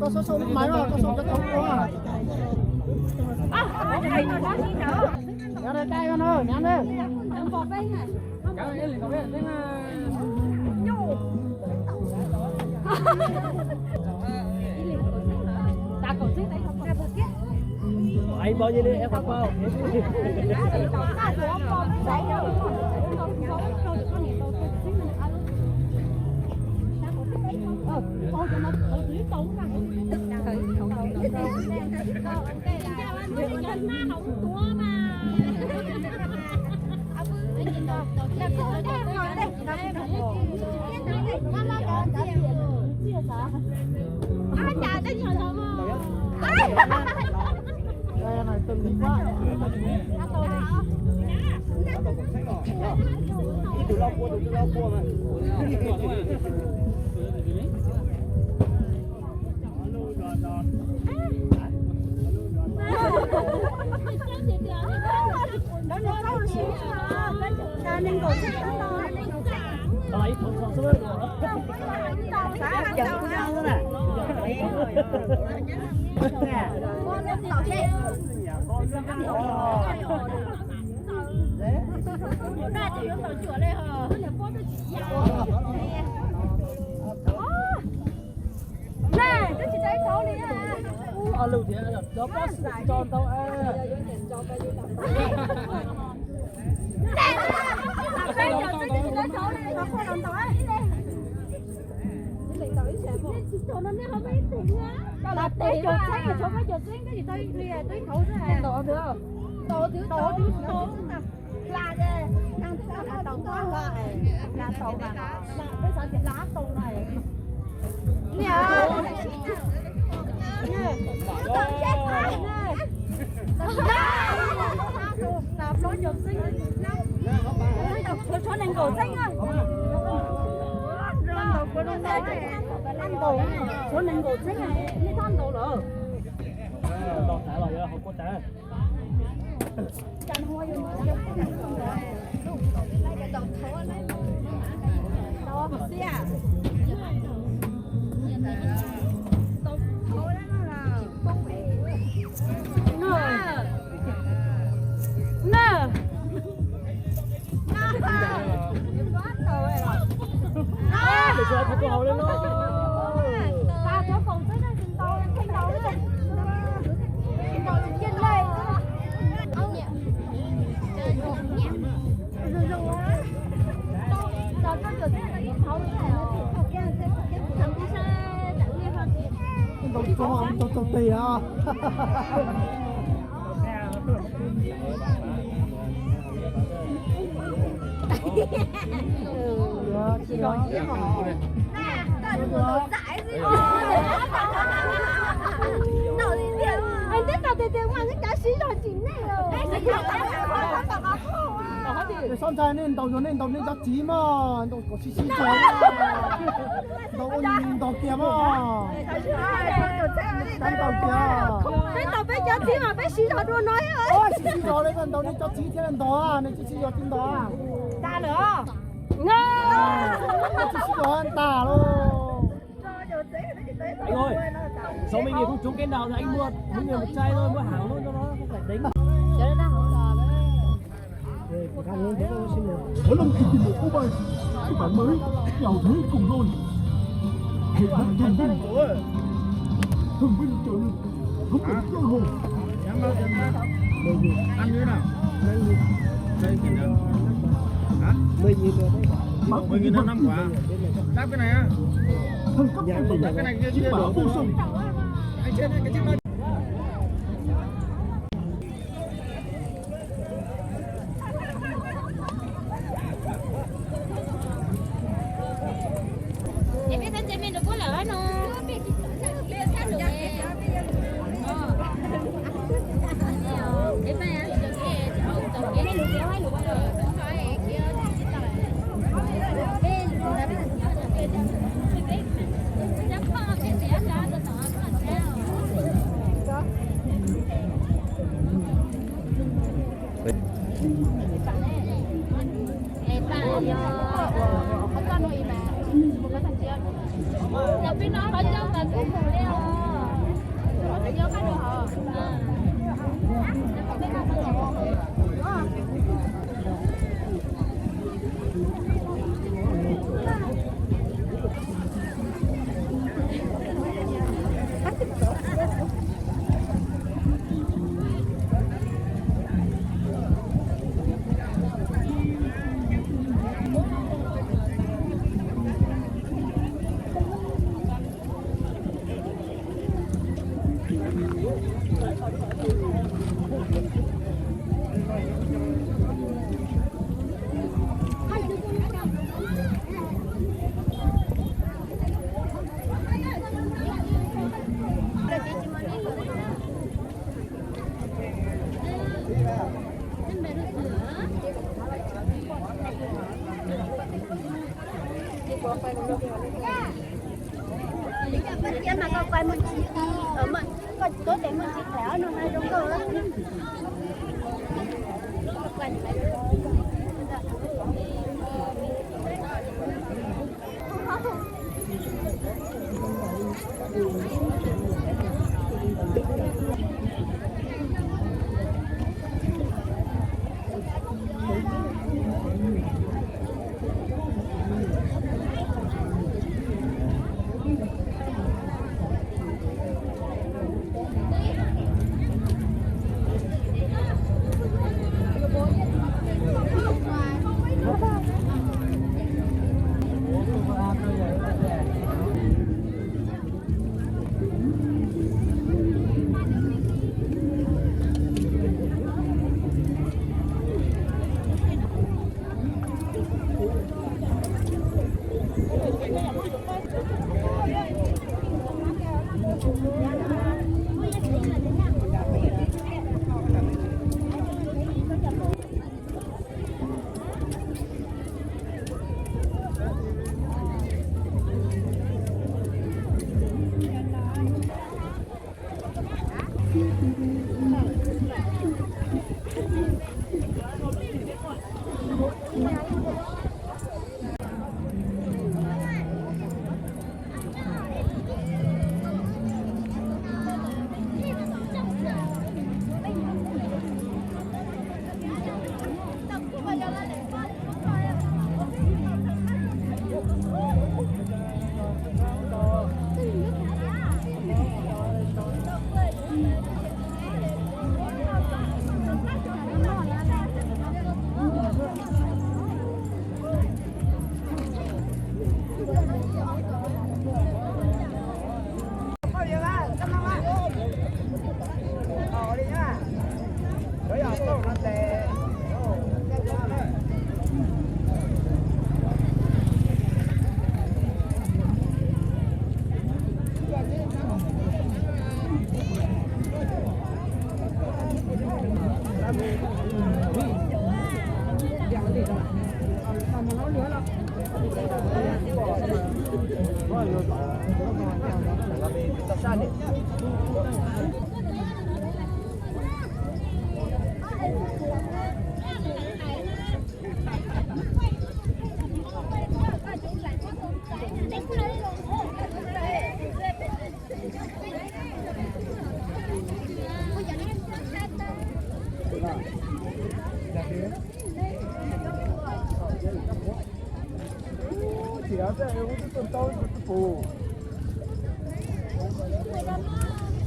Koj sau sau lub maiv os, koj sau cov thaum ua. Nyav dai dai no, nyav na. Tshuav nees nkaum txheeb, tshuav nees nkaum txheeb, nej thab ntaus lawm. Ntau txog, ntau txog tes a. Xob ntxhais, nej ntaus yog nej ntaus nej cov txiv mas, ntaus kom sib sib zog, ntaus ua ntaus kiag mas. Peb ntaus kiag. Peb ntaus peb cov txiv mas peb sib zog dua no. Sib sib zog li, ntaus nej cov txiv thiab ntaus, nej tsis sib zog tsis ntaus. Tsis sib zog ntag lauj. Sáu mươi nghìn không trúng cái nào thì anh mua, mua nhiều một chai thôi, mua hảo luôn cho nó không phải tính. Có lông thì tìm được Úc ơi, phiên bản mới, chào thế cùng đôi. Hệ thống thông minh, thông minh trợ lực, thống lĩnh giang hồ. Ăn như thế nào? Đây, cái này. Hả? Mười nghìn đồng, năm quả. Đắp cái này á. Đắp cái này kia, kia đổ bổ sung. Anh trên đây, cái chiếc đó. Thiab mas koj quay mus tsis, koj tuav tes mus tsis khav no mas zoo nkauj.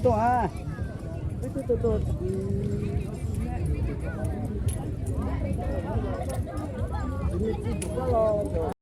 Tuaj, ib tug tuaj tuaj. los